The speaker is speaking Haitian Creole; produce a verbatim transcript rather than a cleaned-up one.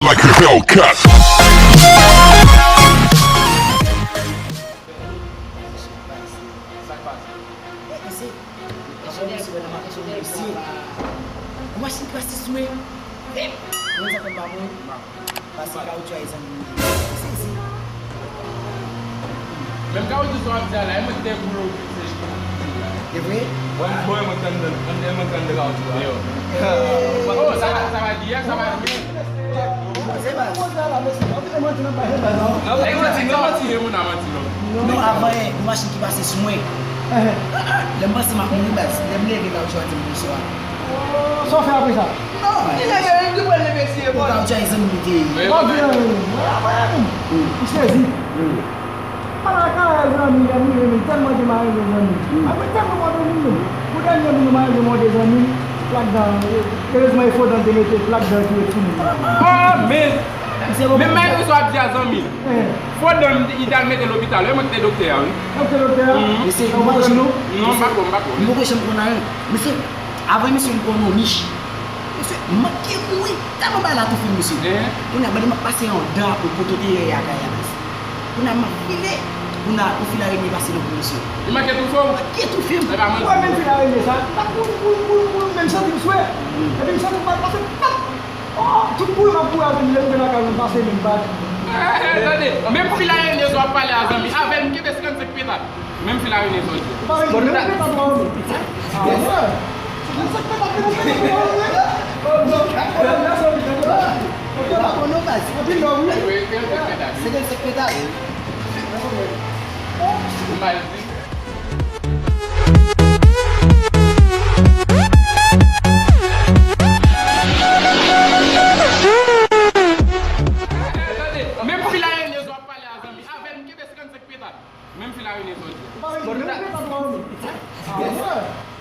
Like a Hellcat. Yon machin pase sou mwen. Vip! Mwen sa fè m pa mouri. Pase kawotchou a, zanmi m. Sezi. Menm kawotchou sa w ap di a la, e mwen ki te boule w ki se jete w. E vre? Mwen, mwen, mwen tann, mwen, mwen tann kawotchou a. Yo. Oh, sa va, sa va di, sa va di. Se baz. Non, e manti, non, manti, e moun a manti, non. Non, avan yè, yon machin ki pase sou mwen. Lè m panse m ap mouri, baz. Lè m leve, kawotchou a di m bonswa. Sa w fè apre sa? Non, li leve, li pral leve tiye kò l. Kawotchou a e zanmi m li te ye. Mwen vin anyen, mwen, mwen, mwen, m sezi. Ala kara zanmi, zanmi, zanmi, tèlman ke m renmen zanmi. Mwen tèlman kontan moun yo. Pou dènye moun yo, m renmen de zanmi. Plak dan, erezman e fo dan te mete plak dan ki ret sou moun. Oh, men, men malgre sa w ap di a zanmi. Fo dan li t al mete lopital, e mwen ki te doktè a, wi. Ou te doktè a? Mhm. Mesye, nou pa konn nou? Non, m pa kwè, m pa kwè. Nou pa janm konn anyen. Mesye, avan misye m pran yon nich. Mesye, m manke mouri. Tèlman bagay la toufe m, mesye. Kounye a, ban m ap pase yon dan pou kote te ye a kay la, mesye. Kounye a, m ap vire. Kounye a, yon fil arenye pase nan kou, mesye. Li manke toufe w? Manke toufe m. Mwen menm fil arenye sa, m t ap kouri, kouri, kouri, kouri, men m santi m swe. Epi m santi m pral pase, pap! Oh, tout kouri m ap kouri a, lè m rive lakay mwen pase menm pa. Eh, tande, menm fil arenye sa w ap pale a zanmi, avè l m kenbe sennkann senk petal. Menm fil arenye sa w di. Ou pa menm kenbe sennkann senk petal non. Ah, wè. Sennkann senk petal, sennkann senk petal. Oh, non. Anpil love, wi. Sennkann senk petal. Ou mal di. Menm fil arenye sa w ap pale a zanmi, avè l m kenbe sennkann senk petal. Menm fil arenye sa w di. Ou pa menm kenbe sennkann senk petal.